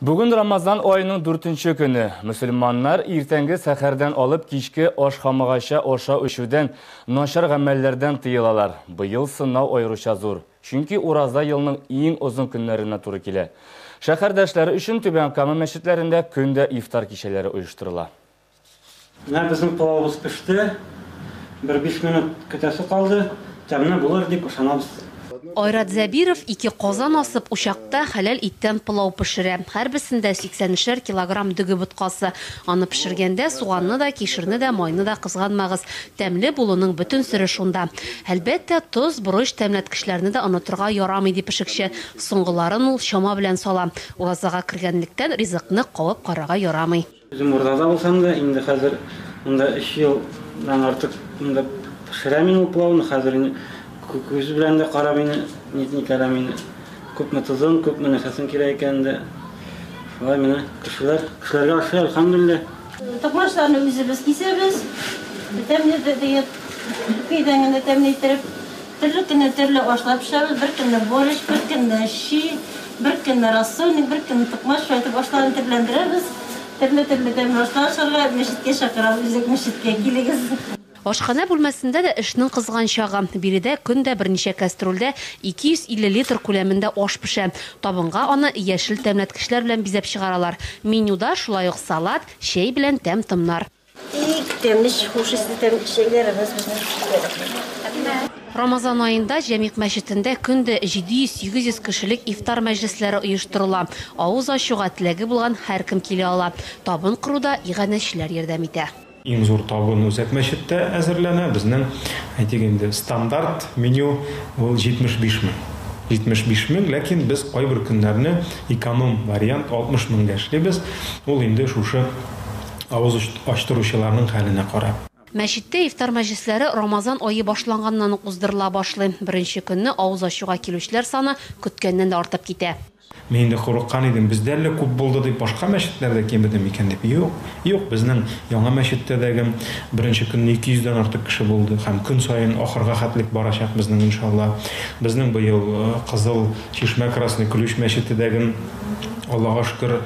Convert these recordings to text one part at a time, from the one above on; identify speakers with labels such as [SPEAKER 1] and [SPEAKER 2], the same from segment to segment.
[SPEAKER 1] Бүген Рамазан аеның дүртенче көне. Мөселманнар иртәнге сәхәрдән алып кичке ашхамагача ашау-эчүдән, начар гамәлләрдән тыелалар. Быел сынау аеруча зур. Чөнки ураза елның иң озын көннәренә туры килә. Шәһәрдәшләр өчен Түбән Кама мәчетләрендә көн дә ифтар кичәләре оештырыла.
[SPEAKER 2] Менә безнең пылавыбыз пеште. Бер биш минут көтәсе калды. Тәмле булыр дип ышанабыз.
[SPEAKER 3] Айрат Зәбиров ике казан асып, учакта хәләл иттән пылау пешерә. Һәрберсендә сиксәнешәр килограмм дөге боткасы. Аны пешергәндә суганны да, кишерне дә, майны да кызганмагыз. Тәмле булуның бөтен сере шунда. Әлбәттә, тоз, борыч, тәмләткечләрне дә онытырга ярамый, ди пешекче. Соңгыларын ул чама белән сала. Уразага кергәнлектән, ризыкны кабып карарга ярамый.
[SPEAKER 2] Үзем Урдада булсам да, инде хәзер монда өч елдан артык монда пешерәм мин ул пылауны. Хәзер инде күз белән дә карап инде нитәләм инде. Күпме тозын, күпме нәрсәсен кирәк икәнен дә. Шулай менә кешеләр, кешеләргә ошый, әлхәмдүлилләһ.
[SPEAKER 4] Токмачларны үзебез кисәбез. Тәмле теге күкәйдән генә тәмле иттереп. Төрле көнне төрле ашлар пешерәбез, бер көнне борщ, бер көнне щи, бер көнне рассольник, бер көнне токмач, шулай итеп ашларны төрләндерәбез. Төрле-төрле тәмле ашлар ашарга мәчеткә чакырабыз, үзәк мәчеткә килегез.
[SPEAKER 3] Ашханә бүлмәсендә дә эшнең кызган чагы. Биредә көн дә берничә кәстрүлдә 250 литр күләмендә аш пешә. Табынга аны яшел тәмләткечләр белән бизәп чыгаралар. Менюда шулай ук салат, чәй белән тәм-томнар.
[SPEAKER 4] Бик тәмле, хуш исле тәмле чәйләребез безнең.
[SPEAKER 3] Рамазан аенда Җәмигъ мәчетендә көн дә 700-800 кешелек ифтар мәҗлесләре оештырыла. Авыз ачуга теләге булган һәркем килә ала. Табын коруда иганәчеләр ярдәм итә.
[SPEAKER 5] Иң зур табын Үзәк мәчеттә әзерләнә. Безнең, әйтик инде, стандарт меню ул 75 мең. 75 мең, ләкин без кайбер көннәрне эконом вариант 60 меңгә эшлибез. Ул инде шушы Авыз ачтыручыларның хәленә карап.
[SPEAKER 3] Мәчеттә ифтар мәҗлесләре Рамазан ае башланганнан ук уздырыла башлый. Беренче көнне авыз ачуга килүчеләр саны көткәннән дә артып китә.
[SPEAKER 5] Мин инде курыккан идем, бездә әллә күп булды дип, башка мәчетләрдә кимеде микән дип. Юк, юк, безнең яңа мәчеттә дә гем беренче көнне 200 дән артык кеше булды һәм көн саен ахырга хәтлек барачак безнең, иншалла. Безнең быел Кызыл Чишмә, Красный Ключ мәчете дә гем, Аллага шөкер,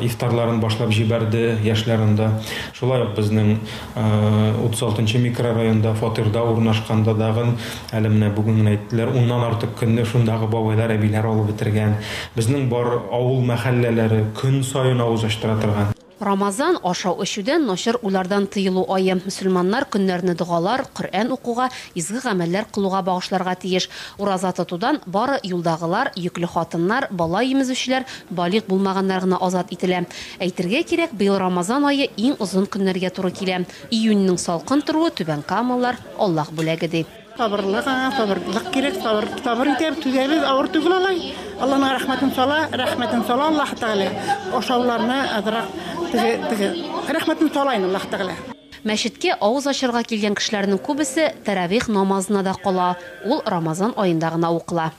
[SPEAKER 5] ифтарларын башлап җибәрде яшьләр анда. Шулай ук безнең 36 нчы микрорайонда фатирда урнашканда дагын, әле менә бүген генә әйттеләр, уннан артык көнне шундагы бабайлар, әбиләр алып бетергән. Безнең бар авыл мәхәлләләре көн саен авыз ачтыра торган.
[SPEAKER 3] Рамазан, ашау-эчүдән, начар уйлардан тыелу ае. Мөселманнар көннәрне догалар, Коръән укуга, изге гамәлләр кылуга багышларга тиеш. Ураза тотудан бары юлдагылар, йөкле хатыннар, бала имезүчеләр, балигъ булмаганнар гына азат ителә. Әйтергә кирәк, быел Рамазан ае иң озын көннәргә туры килә. Июньнең салкын торуы түбәнкамалылар Аллаһ бүләге, ди.
[SPEAKER 6] Сабырлык аңа, сабырлык кирәк, сабыр, сабыр итәбез, түзәбез, авыр түгел алай. Алланың рәхмәтен сала, рәхмәтен сала Аллаһ Тәгалә. Ашауларны азрак теге, теге, рәхмәтен сала инде Аллаһ Тәгалә.
[SPEAKER 3] Мәчеткә авыз ачарга килгән кешеләрнең күбесе тәравих намазына да кала, ул Рамазан аенда гына укыла.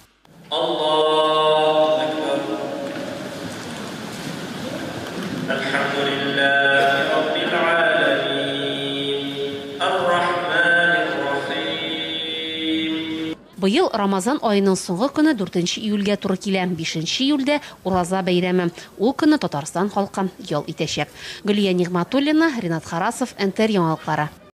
[SPEAKER 7] Аллаһу әкбәр. Әлхәмдүлилләһи раббил галәмин. Ар-рахманир рахим.
[SPEAKER 3] Быел Рамазан аеның соңгы көне дүртенче июльгә туры килә. Бишенче июльдә Ураза бәйрәме. Ул көнне Татарстан халкы ял итәчәк. Гөлия Нигъмәтуллина, Ринат Харасов, НТР Яңалыклары.